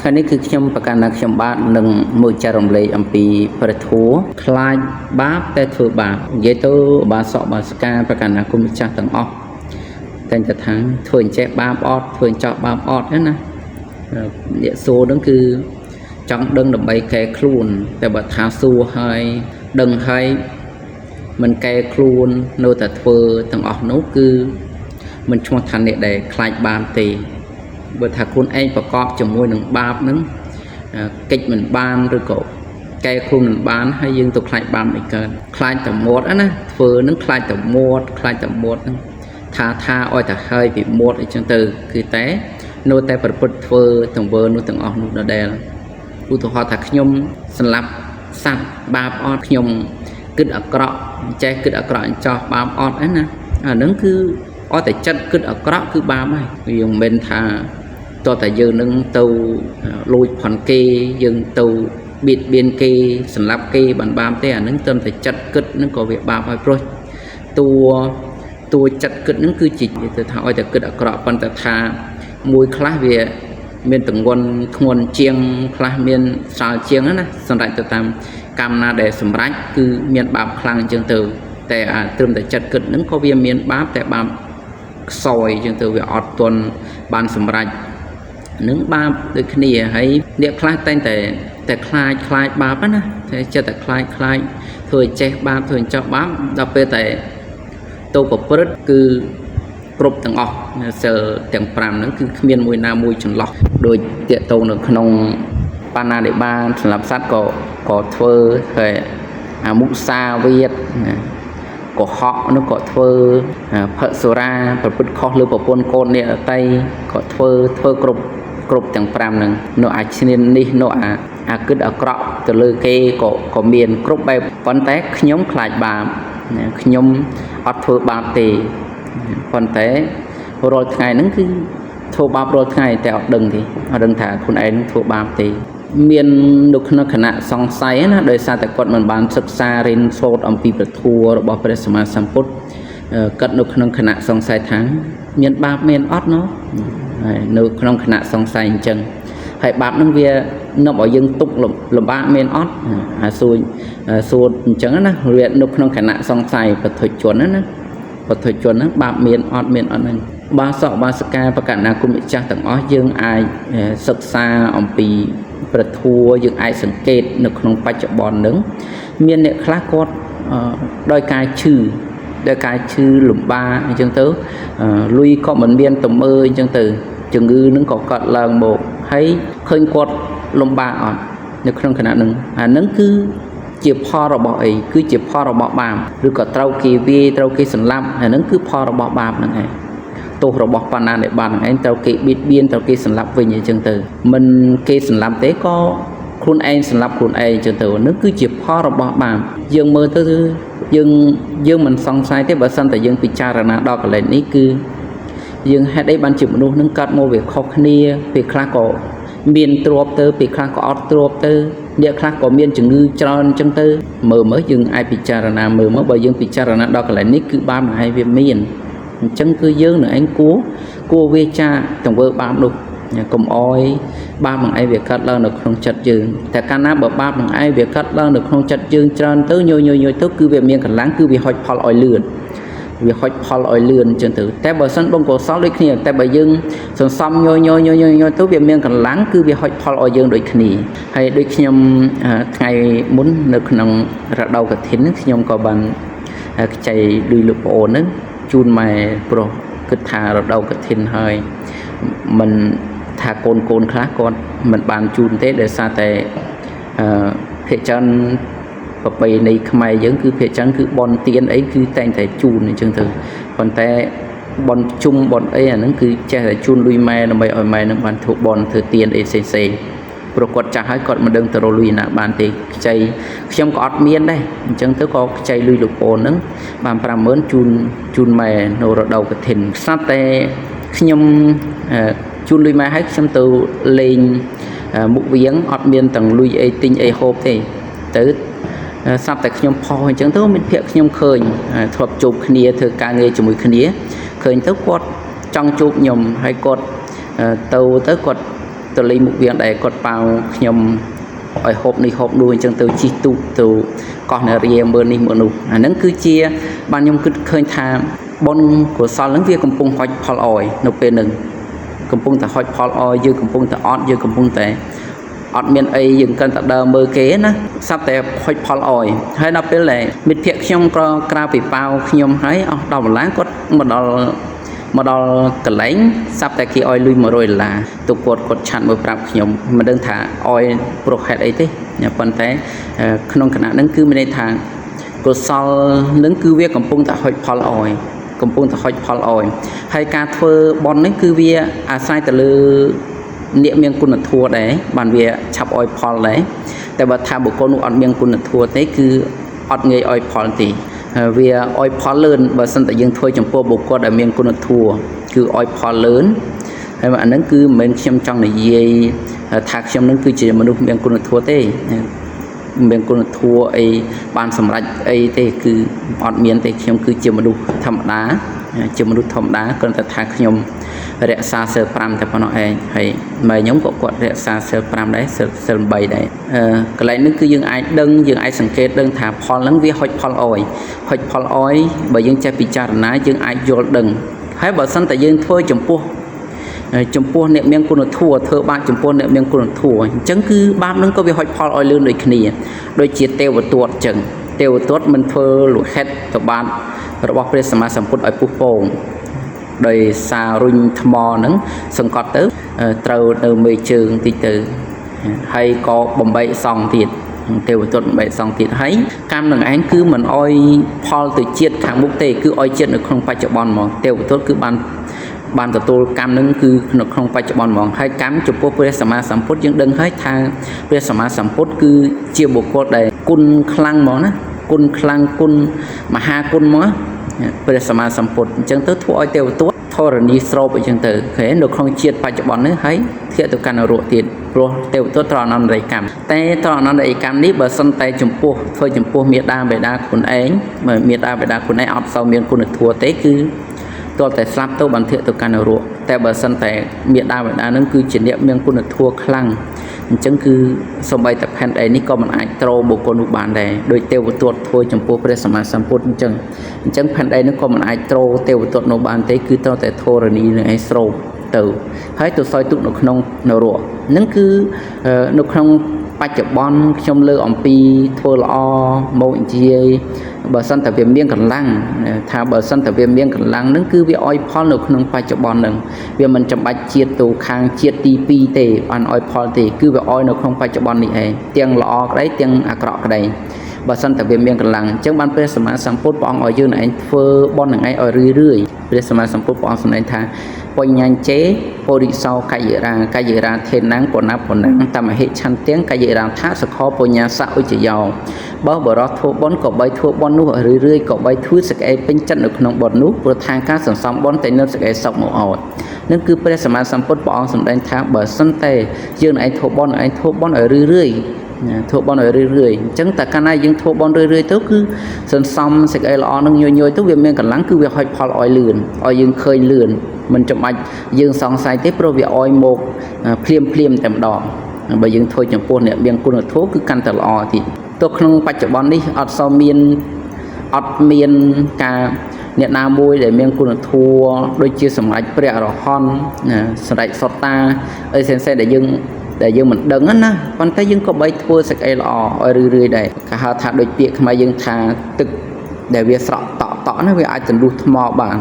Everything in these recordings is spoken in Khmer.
ថ្ងៃនេះគឺខ្ញុំប្រកាសថាខ្ញុំបាទនឹងមកចែករំលែកអំពីព្រះធម៌ខ្លាចបាបតែធ្វើបាបនិយាយទៅបាសកបាសកាប្រកាសថាគុណម្ចាស់ទាំងអស់តែងតែថាធ្វើអញ្ចេះបាបអត់ធ្វើអញ្ចោះបាបអត់ហ្នឹងណាអ្នកសួរហ្នឹងគឺចង់ដឹងដើម្បីកែខ្លួនតែបើថាសួរហើយដឹងហើយមិនកែខ្លួននៅតែធ្វើទាំងអស់នោះគឺមិនឈ្មោះថាអ្នកដែលខ្លាចបាបទេបើថាខ្លួនឯងប្រកបជាមួយនឹងបាបហ្នឹងកិច្ចមិនបានឬក៏កែខ្លួនមិនបានហើយយើងទៅខ្លាចបាបមិនកើតខ្លាចតែមាត់ណាធ្វើហ្នឹងខ្លាចតែមាត់ខ្លាចតែមាត់ហ្នឹងថាឲ្យតែហើយពីមាត់អីចឹងទៅគឺតែនៅតែប្រព្រឹត្តធ្វើទង្វើនោះទាំងអស់នោះដដែលឧទាហរណ៍ថាខ្ញុំសម្លាប់សត្វបាបអត់ខ្ញុំគិតអាក្រក់ចេះគិតអាក្រក់អញ្ចោះបាបអត់ហ្នឹងណាអាហ្នឹងគឺអត់តែចិត្តគិតអាក្រក់គឺបាបហើយយើងមិនមែនថាតើតែយើងនឹងទៅលួចផន់គេយើងទៅបៀតបៀនគេសម្លាប់គេបានបាបទេអាហ្នឹងត្រឹមតែចិត្តគិតហ្នឹងក៏វាបាបហើយព្រោះតួចិត្តគិតហ្នឹងគឺជាទៅថាឲ្យតែគិតអាក្រក់ប៉ុន្តែថាមួយខ្លះវាមានទងន់ធ្ងន់ជាងខ្លះមានស្រាលជាងណាសម្រាប់ទៅតាមកម្មណាដែលសម្រេចគឺមានបាបខ្លាំងអញ្ចឹងទៅតែអាត្រឹមតែចិត្តគិតហ្នឹងក៏វាមានបាបតែបាបខ្សោយអញ្ចឹងទៅវាអត់ទាន់បានសម្រេចនឹងបាបដូចគ្នាហើយអ្នកខ្លះតែងតែខ្លាចបាបណាតែចិត្តតែខ្លាចធ្វើឲ្យចេះបាបធ្វើឲ្យចោះបាបដល់ពេលតែទៅប្រព្រឹត្តគឺគ្រប់ទាំងអស់សិលទាំង5ហ្នឹងគឺគ្មានមួយណាមួយចន្លោះដូចតាកតងនៅក្នុងបាណានិបាតសម្រាប់សត្វក៏ធ្វើហើយអមុសាវាទណាកុហកនោះក៏ធ្វើផឹកសុរាប្រព្រឹត្តខុសលើប្រពន្ធកូនអ្នកដទៃក៏ធ្វើគ្រប់ទាំង5ហ្នឹងនៅអាឈ្នាននេះនៅអាគិតអាក្រក់ទៅលើគេក៏មានគ្រប់បែបប៉ុន្តែខ្ញុំខ្លាចបាបខ្ញុំអត់ធ្វើបាបទេប៉ុន្តែរាល់ថ្ងៃហ្នឹងគឺធ្វើបាបរាល់ថ្ងៃតែអត់ដឹងទេអត់ដឹងថាខ្លួនឯងធ្វើបាបទេមាននៅក្នុងគណៈសង្ស័យណាដោយសារតែគាត់មិនបានសិក្សារៀនសូត្រអំពីព្រះធម៌របស់ព្រះសម្មាសម្ពុទ្ធគាត់នៅក្នុងគណៈសង្ស័យថាមានបាបមានអត់ណោះហើយនៅក្នុងគណៈសង្ស័យអញ្ចឹងហើយបាបហ្នឹងវានាំឲ្យយើងទុកលំបាកមានអត់អាសួរអញ្ចឹងណាវានៅក្នុងគណៈសង្ស័យបទជនណាបទជនហ្នឹងបាបមានអត់មានអត់ហ្នឹងបាសកបាសកាបកណាគុណម្ចាស់ទាំងអស់យើងអាចសិក្សាអំពីព្រះធម៌យើងអាចសង្កេតនៅក្នុងបច្ចុប្បន្នហ្នឹងមានអ្នកខ្លះគាត់ដោយការឈឺដោយការឈឺលំបាកអញ្ចឹងទៅលុយក៏មិនមានទៅមើលអញ្ចឹងទៅជំងឺហ្នឹងក៏កាត់ឡើងមកហើយឃើញគាត់លំបាកអត់នៅក្នុងខណៈហ្នឹងអាហ្នឹងគឺជាផលរបស់អីគឺជាផលរបស់បាបឬក៏ត្រូវគេវាយត្រូវគេសម្លាប់អាហ្នឹងគឺផលរបស់បាបហ្នឹងឯងទោសរបស់បណ្ណានិបាតហ្នឹងឯងត្រូវគេបៀតបៀនត្រូវគេសម្លាប់វិញអញ្ចឹងទៅមិនគេសម្លាប់ទេក៏ខ្លួនឯងសម្លាប់ខ្លួនឯងអញ្ចឹងទៅហ្នឹងគឺជាផលរបស់បាបយើងមើលទៅយើងមិនសង្ស័យទេបើសិនតែយើងពិចារណាដល់កន្លែងនេះគឺយើងហេតុអីបានជាមនុស្សនឹងកាត់មកវាខុសគ្នាពេលខ្លះក៏មានទ្រព្យទៅពេលខ្លះក៏អត់ទ្រព្យទៅអ្នកខ្លះក៏មានជំងឺច្រើនអញ្ចឹងទៅមើលមើលយើងអាចពិចារណាមើលមកបើយើងពិចារណាដល់កន្លែងនេះគឺបាបនឹងឯងវាមានអញ្ចឹងគឺយើងនឹងឯងគួរវាចាទង្វើបាបនោះកុំអោយបាបនឹងឯងវាកាត់ឡើងនៅក្នុងចិត្តយើងតែកាលណាបើបាបនឹងឯងវាកាត់ឡើងនៅក្នុងចិត្តយើងច្រើនទៅញយទៅគឺវាមានកម្លាំងគឺវាហុចផលឲ្យលឿនវាហុចផលឲ្យលឿនអញ្ចឹងទៅតែបើសិនបងកុសលដូចគ្នាតែបើយើងសន្សំញយទៅវាមានកម្លាំងគឺវាហុចផលឲ្យយើងដូចគ្នាហើយដូចខ្ញុំថ្ងៃមុននៅក្នុងរដូវកឋិនខ្ញុំក៏បានខ្ចីលុយលោកប្អូនហ្នឹងជូនម៉ែប្រុសគិតថារដូវកឋិនហើយមិនថាកូនខ្លះគាត់មិនបានជូនទេដោយសារតែភាគច្រើនប្រពៃណីខ្មែរយើងគឺភាគច្រើនគឺបនទៀនអីគឺតែងតែជូនអញ្ចឹងទៅប៉ុន្តែបនជុំបនអីអាហ្នឹងគឺចេះតែជូនលុយម៉ែដើម្បីឲ្យម៉ែនឹងបានធ្វើបនធ្វើទៀនអីផ្សេងៗព្រោះគាត់ចាស់ហើយគាត់មិនដឹងទៅរកលុយណាបានទេខ្ចីខ្ញុំក៏អត់មានដែរអញ្ចឹងទៅក៏ខ្ចីលុយលោកប្អូនហ្នឹងបាន50000ជូនម៉ែនៅរដូវកឋិនស្រាប់តែខ្ញុំជូនលុយម៉ែឲ្យខ្ញុំទៅលេងមុខវៀងអត់មានទាំងលុយអីទិញអីហូបទេទៅស្រាប់តែខ្ញុំផុសអញ្ចឹងទៅមានភ័ក្រខ្ញុំឃើញធ្លាប់ជួបគ្នាធ្វើការងារជាមួយគ្នាឃើញទៅគាត់ចង់ជួបខ្ញុំហើយគាត់ទៅគាត់ ទៅលេងមុខវៀងដែលគាត់ប៉ាវខ្ញុំឲ្យហូបនេះហូបនោះអញ្ចឹងទៅជិះទូកទៅកោះនារាមើលនេះមើលនោះអាហ្នឹងគឺជាបានខ្ញុំគិតឃើញថាបុណ្យកុសលហ្នឹងវាកំពុងហុចផលអោយនៅពេលហ្នឹងកំពុងតែហុចផលអោយយើងកំពុងតែអត់យើងកំពុងតែអត់មានអីយើងកាន់តែដើរមើលគេណាសត្វតែហុចផលអោយហើយដល់ពេលដែលមិត្តភក្តិខ្ញុំក៏ក្រៅពីប៉ាវខ្ញុំហើយអស់10ដុល្លារគាត់មកដល់កន្លែងសັບតែគេឲ្យលុយ100ដុល្លារទៅគាត់ឆាត់មើលប្រាប់ខ្ញុំមិនដឹងថាឲ្យព្រោះហេតុអីទេប៉ុន្តែក្នុងគណៈហ្នឹងគឺមានន័យថាកុសលនឹងគឺវាកំពុងតែហុចផលអោយកំពុងតែហុចផលអោយហើយការធ្វើបុណ្យនេះគឺវាអាស្រ័យទៅលើអ្នកមានគុណធម៌ដែរបានវាឆាប់អោយផលដែរតែបើថាបុគ្គលនោះអត់មានគុណធម៌ទេគឺអត់ងាយអោយផលទេវាអោយផលលឿនបើសិនតែយើងធ្វើចំពោះបុគ្គលដែលមានគុណធម៌គឺអោយផលលឿនហើយអាហ្នឹងគឺមិនមែនខ្ញុំចង់និយាយថាខ្ញុំនឹងគឺជាមនុស្សមានគុណធម៌ទេមានគុណធម៌អីបានសម្រេចអីទេគឺអត់មានទេខ្ញុំគឺជាមនុស្សធម្មតាជាមនុស្សធម្មតាគ្រាន់តែថាខ្ញុំរក្សាសិល5តែប៉ុណ្ណោះឯងហើយម៉ែខ្ញុំក៏គាត់រក្សាសិល5ដែរសិល8ដែរកន្លែងនេះគឺយើងអាចដឹងយើងអាចសង្កេតដឹងថាផលហ្នឹងវាហុចផលអោយហុចផលអោយបើយើងចេះពិចារណាយើងអាចយល់ដឹងហើយបើសិនតែយើងធ្វើចំពោះអ្នកមានគុណធម៌ធ្វើបាបចំពោះអ្នកមានគុណធម៌អញ្ចឹងគឺបាបនឹងក៏វាហុចផលឲ្យលឿនដូចគ្នាដូចជាទេវទត្តអញ្ចឹងទេវទត្តមិនធ្វើលោហិតទៅបាបរបស់ព្រះសម្មាសម្ពុទ្ធឲ្យពុះពងដោយសាររុញថ្មហ្នឹងសង្កត់ទៅត្រូវនៅមេជើងតិចទៅហើយក៏បំបែកសង់ទៀតទេវទត្តបំបែកសង់ទៀតហើយកម្មនឹងឯងគឺមិនអោយផលទៅជាតិខាងមុខទេគឺអោយជាតិនៅក្នុងបច្ចុប្បន្នហ្មងទេវទត្តគឺបានទទួលកម្មនឹងគឺនៅក្នុងបច្ចុប្បន្នហ្មងហើយកម្មចំពោះព្រះសម្មាសម្ពុទ្ធយើងដឹងហើយថាព្រះសម្មាសម្ពុទ្ធគឺជាបុគ្គលដែលគុណខ្លាំងហ្មងណាគុណខ្លាំងគុណមហាគុណហ្មងព្រះសម្មាសម្ពុទ្ធអញ្ចឹងទៅធ្វើឲ្យទេវទត្តធរណីស្រូបអញ្ចឹងទៅឃើញនៅក្នុងជាតិបច្ចុប្បន្ននេះហើយធៀបទៅកាន់នរកទៀតព្រោះទេវទត្តត្រអនន្តរិយកម្មតែត្រអនន្តរិយកម្មនេះបើសិនតែចំពោះធ្វើចំពោះមេដាបេដាខ្លួនឯងបើមេដាបេដាខ្លួនឯងអត់សូវមានគុណធម៌ទេគឺទាល់តែស្លាប់ទៅបានធៀបទៅកាន់នរកតែបើសិនតែមេដាបេដានឹងគឺជាអ្នកមានគុណធម៌ខ្លាំងអញ្ចឹងគឺសំបីតែផែនដីនេះក៏មិនអាចទ្របុគ្គលនោះបានដែរដោយទេវទត្តធ្វើចំពោះព្រះសម្មាសម្ពុទ្ធអញ្ចឹងផែនដីនេះក៏មិនអាចទ្រទេវទត្តនោះបានទេគឺត្រូវតែធរណីនឹងឯងស្រូបទៅហើយទៅសោយទុកនៅក្នុងនរកនឹងគឺនៅក្នុងបច្ចុប្បន្នខ្ញុំលើកអំពីធ្វើល្អមកនិយាយបើសិនតែវាមានកម្លាំងថាបើសិនតែវាមានកម្លាំងនឹងគឺវាអោយផលនៅក្នុងបច្ចុប្បន្ននឹងវាមិនចាំបាច់ជាតិទៅខាងជាតិទី2ទេបានអោយផលទេគឺវាអោយនៅក្នុងបច្ចុប្បន្ននេះឯងទាំងល្អក្តីទាំងអាក្រក់ក្តីបើសិនតែវាមានកម្លាំងអញ្ចឹងបានព្រះសម្មាសម្ពុទ្ធព្រះអង្គឲ្យយើងនឹងឯងធ្វើបុណ្យនឹងឯងឲ្យរឿយរឿយព្រះសម្មាសម្ពុទ្ធព្រះអង្គសម្ដែងថាបញ្ញញ្ចេពុរិសោកាយរាកាយរាធេនੰពណាពណੰតមហិឆន្ទាំងកាយរាថាសខោបញ្ញាសឧច្ចយោបើបរោះធ្វើបុណ្យក៏បីធ្វើបុណ្យនោះឲ្យរឿយរឿយក៏បីធ្វើសេចក្តីពេញចិត្តនៅក្នុងបុណ្យនោះព្រោះថាការសន្សំបុណ្យតែនឹកសេចក្តីសុខមកឲ្យនឹងគឺព្រះសម្មាសម្ពុទ្ធព្រះអង្គសម្ដែងថាបើសិនតែយើងឯងធ្វើបុណ្យឯងធ្វើបុណ្យឲ្យរឿយរឿយធ្វើបុណ្យឲ្យរឿយរឿយអញ្ចឹងតែកាលណាយើងធ្វើបុណ្យរឿយរឿយទៅគឺសន្សំសេចក្តីល្អនឹងញយញយទៅវាមានកម្លាំងគឺវាហុចផលឲ្យលឿនឲ្យយើងឃើញលឿនមិនចាំបាច់យើងសង្ស័យទេព្រោះវាឲ្យមកភ្លាមភ្លាមតែម្ដងបើយើងធ្វើចំពោះអ្នកមានគុណធម៌គឺកាន់តែល្អទៀតទោះក្នុងបច្ចុប្បន្ននេះអត់សូវមានអត់មានការអ្នកណាមួយដែលមានគុណធម៌ដូចជាសម្រេចព្រះអរហន្តណាសម្រេចសតតាអីផ្សេងៗដែលយើងមិនដឹងណាប៉ុន្តែយើងក៏បីធ្វើសេចក្តីល្អឲ្យរឿយរឿយដែរគេហៅថាដូចពាក្យខ្មែរយើងថាទឹកដែលវាស្រក់តក់តក់ណាវាអាចទន្លុះថ្មបាន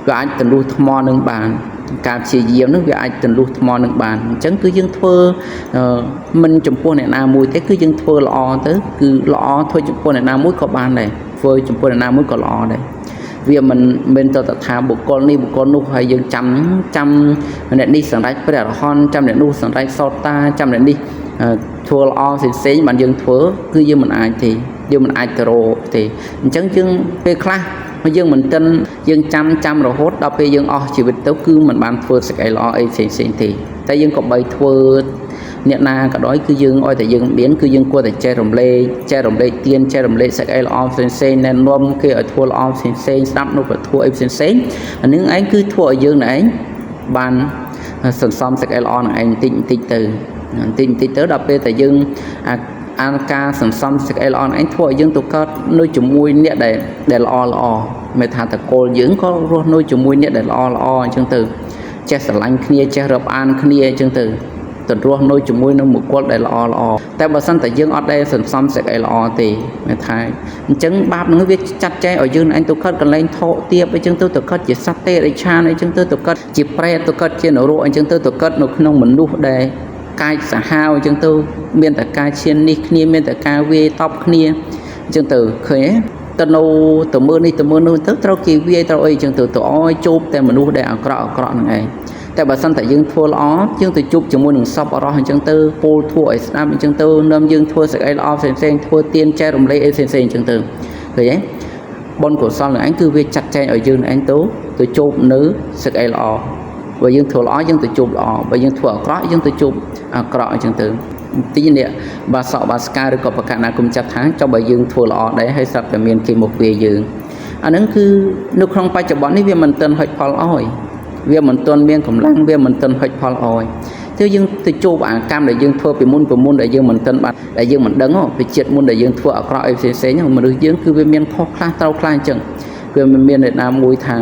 វាអាចទន្លុះថ្មនឹងបានការព្យាយាមនឹងវាអាចទន្លុះថ្មនឹងបានអញ្ចឹងគឺយើងធ្វើមិនចំពោះអ្នកណាមួយទេគឺយើងធ្វើល្អទៅគឺល្អធ្វើចំពោះអ្នកណាមួយក៏បានដែរធ្វើចំពោះអ្នកណាមួយក៏ល្អដែរវាមិនមែនទៅថាបុគ្គលនេះបុគ្គលនោះហើយយើងចាំអ្នកនេះសម្រេចព្រះអរហន្តចាំអ្នកនោះសម្រេចសោតាចាំអ្នកនេះធ្វើល្អផ្សេងៗបានយើងធ្វើគឺយើងមិនអាចទេយើងមិនអាចទៅរកទេអញ្ចឹងយើងពេលខ្លះយើងមិនទាន់យើងចាំរហូតដល់ពេលយើងអស់ជីវិតទៅគឺមិនបានធ្វើសេចក្តីល្អអីផ្សេងៗទេតែយើងក៏បីធ្វើអ្នកណាក៏ដោយគឺយើងឲ្យតែយើងមានគឺយើងគួរតែចេះរំលែកទានចេះរំលែកសេចក្តីល្អផ្សេងៗណែនាំគេឲ្យធ្វើល្អផ្សេងៗស្ដាប់នូវពធអីផ្សេងៗអានឹងឯងគឺធ្វើឲ្យយើងឯងបាន សន្សំសេចក្តីល្អនឹងឯងបន្តិចបន្តិចទៅបន្តិចបន្តិចទៅដល់ពេលតែយើងអាការសន្សំសេចក្តីល្អនឹងឯងធ្វើឲ្យយើងទៅកើតនៅជាមួយអ្នកដែលល្អល្អមិនថាតកូលយើងក៏រស់នៅជាមួយអ្នកដែលល្អល្អអញ្ចឹងទៅចេះស្រឡាញ់គ្នាចេះរាប់អានគ្នាអញ្ចឹងទៅទៅរស់នៅជាមួយនឹងបុគ្គលដែលល្អល្អតែបើសិនតែយើងអត់ដែលសន្សំសេចក្តីល្អទេមានថាអញ្ចឹងបាបនឹងវាចាត់ចែងឲ្យយើងឯងទៅកើតកន្លែងថោកទាបអញ្ចឹងទៅទៅកើតជាសត្វទេរិឆានអញ្ចឹងទៅទៅកើតជាប្រេតទៅកើតជានរកអញ្ចឹងទៅទៅកើតនៅក្នុងមនុស្សដែលកាចសាហាវអញ្ចឹងទៅមានតែការឈាននេះគ្នាមានតែការវាយតប់គ្នាអញ្ចឹងទៅឃើញទេទៅនៅទៅមើលនេះទៅមើលនោះទៅត្រូវគេវាយត្រូវអីអញ្ចឹងទៅទៅឲ្យជួបតែមនុស្សដែលអាក្រក់អាក្រក់ហ្នឹងឯងតែបើសិនតែយើងធ្វើល្អយើងទៅជួបជាមួយនឹងសពអរោះអញ្ចឹងទៅពោលធัวឲ្យស្ដាប់អញ្ចឹងទៅនឹមយើងធ្វើសេចក្តីល្អផ្សេងផ្សេងធ្វើទានចែករំលែកអីផ្សេងផ្សេងអញ្ចឹងទៅឃើញទេបុណ្យកុសលនឹងឯងគឺវាចាត់ចែងឲ្យយើងនឹងឯងទៅជួបនៅសេចក្តីល្អបើយើងធ្វើល្អយើងទៅជួបល្អបើយើងធ្វើអាក្រក់យើងទៅជួបអាក្រក់អញ្ចឹងទៅទីនេះបាសកបាសកាឬក៏ប្រកាសណាគុំចាត់ថាចុះបើយើងធ្វើល្អដែរហើយស្រាប់តែមានគេមកវាយើងអាហ្នឹងគឺនៅក្នុងបច្ចុប្បន្ននេះវាមិនទាន់ហុចផលអោយវាមិនទាន់មានកម្លាំងវាមិនទាន់ហុចផលអោយគឺយើងទៅជួបអាកម្មដែលយើងធ្វើពីមុនពីមុនដែលយើងមិនទាន់បានដែលយើងមិនដឹងពីជាតិមុនដែលយើងធ្វើអាក្រក់អីផ្សេងផ្សេងមនុស្សយើងគឺវាមានខុសខ្លះត្រូវខ្លះអញ្ចឹងវាមិនមានអ្នកណាមួយថា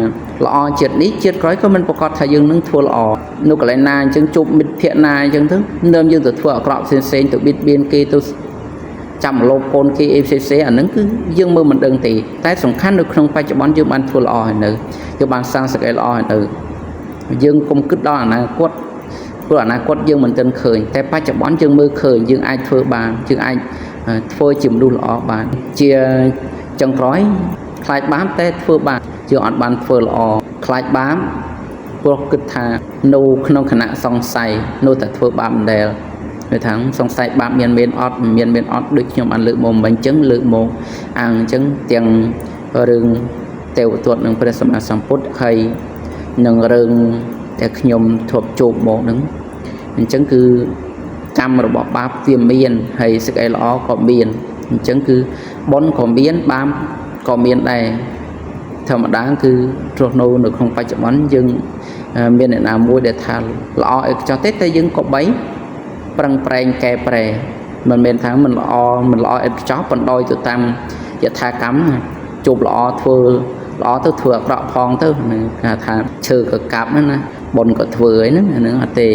ល្អជាតិនេះជាតិក្រោយក៏មិនប្រកាសថាយើងនឹងធ្វើល្អនៅកន្លែងណាអញ្ចឹងជួបមិត្តភក្តិណាអញ្ចឹងទៅនឹមយើងទៅធ្វើអាក្រក់ផ្សេងផ្សេងទៅបៀតបៀនគេទៅចាំលោភកូនគេអីផ្សេងផ្សេងអាហ្នឹងគឺយើងមើលមិនដឹងទេតែសំខាន់នៅក្នុងបច្ចុប្បន្នយើងបានធ្វើល្អហើយនៅយើងបានសាងសេចក្តីល្អហើយនៅយើងកុំគិតដល់អនាគតព្រោះអនាគតយើងមិនទាន់ឃើញតែបច្ចុប្បន្នយើងមើលឃើញយើងអាចធ្វើបានយើងអាចធ្វើជាមនុស្សល្អបានជាចុងក្រោយខ្លាចបាបតែធ្វើបាបយើងអត់បានធ្វើល្អខ្លាចបាបព្រោះគិតថានៅក្នុងគណៈសង្ស័យនៅតែធ្វើបាបមិនដែលគឺថាសង្ស័យបាបមានមានអត់មានមានអត់ដូចខ្ញុំបានលើកមកមិញអញ្ចឹងលើកមកអាងអញ្ចឹងទាំងរឿងទេវទត្តនិងព្រះសម្មាសម្ពុទ្ធហើយនឹងរឿងដែលខ្ញុំធ្លាប់ជួបមកហ្នឹងអញ្ចឹងគឺកម្មរបស់បាបវាមានហើយសេចក្តីល្អក៏មានអញ្ចឹងគឺបុណ្យក៏មានបាបក៏មានដែរធម្មតាគឺរស់នៅក្នុងបច្ចុប្បន្នយើងមានអ្នកណាមួយដែលថាល្អអីខ្ចោះទេតែយើងក៏បីប្រឹងប្រែងកែប្រែមិនមែនថាមិនល្អមិនល្អឥតខ្ចោះបណ្ដោយទៅតាមយថាកម្មជួបល្អធ្វើល្អទៅធ្វើអាក្រក់ផងទៅគេថាឈើក៏កាប់ហ្នឹងណាបុណ្យក៏ធ្វើអីហ្នឹងអាហ្នឹងអត់ទេ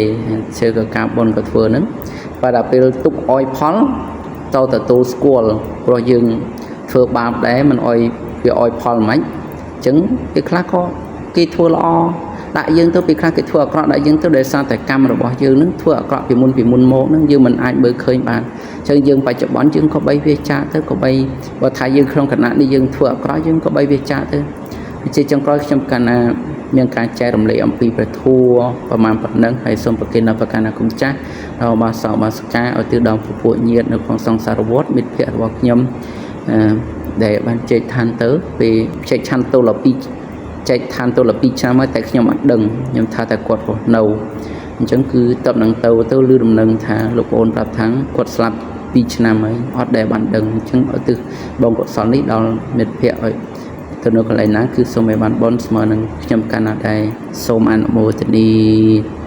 ឈើក៏កាប់បុណ្យក៏ធ្វើហ្នឹងបើដល់ពេលទុកអោយផលតទទួលស្គាល់ព្រោះយើងធ្វើបាបដែរមិនអោយវាអោយផលមិនអញ្ចឹងពេលខ្លះក៏គេធ្វើល្អដាក់យើងទៅពេលខ្លះគេធ្វើអាក្រក់ដាក់យើងទៅដោយសារតែកម្មរបស់យើងនឹងធ្វើអាក្រក់ពីមុនពីមុនមកនឹងយើងមិនអាចមើលឃើញបានអញ្ចឹងយើងបច្ចុប្បន្នយើងក៏បីវាចាកទៅក៏បីបើថាយើងក្នុងគណៈនេះយើងធ្វើអាក្រក់យើងក៏បីវាចាកទៅជាចុងក្រោយខ្ញុំកណាមានការចែករំលែកអំពីព្រះធម៌ប្រមាណប៉ុណ្ណឹងហើយសូមប្រគេនដល់ប្រកាសគុំចាស់ដល់បាសកបាសកាឲ្យទិសដល់ពពួកញាតិនៅក្នុងសង្សារវដ្តមិត្តភ័ក្តិរបស់ខ្ញុំដែលបានចែកឋានទៅពេលចែកឋានទៅលពីចែកឋានទៅលពីឆ្នាំហើយតែខ្ញុំអត់ដឹងខ្ញុំថាតែគាត់រស់នៅអញ្ចឹងគឺតបនឹងទៅទៅឮដំណឹងថាលោកប្អូនប្រាប់ថាគាត់ស្លាប់2ឆ្នាំហើយអត់ដែលបានដឹងអញ្ចឹងឲ្យទិសបងកុសលនេះដល់មិត្តភ័ក្តិឲ្យទៅនៅកន្លែងណាគឺសូមឲ្យបានបុណ្យស្មើនឹងខ្ញុំកណ្ណាដែរសូមអនុមោទនា។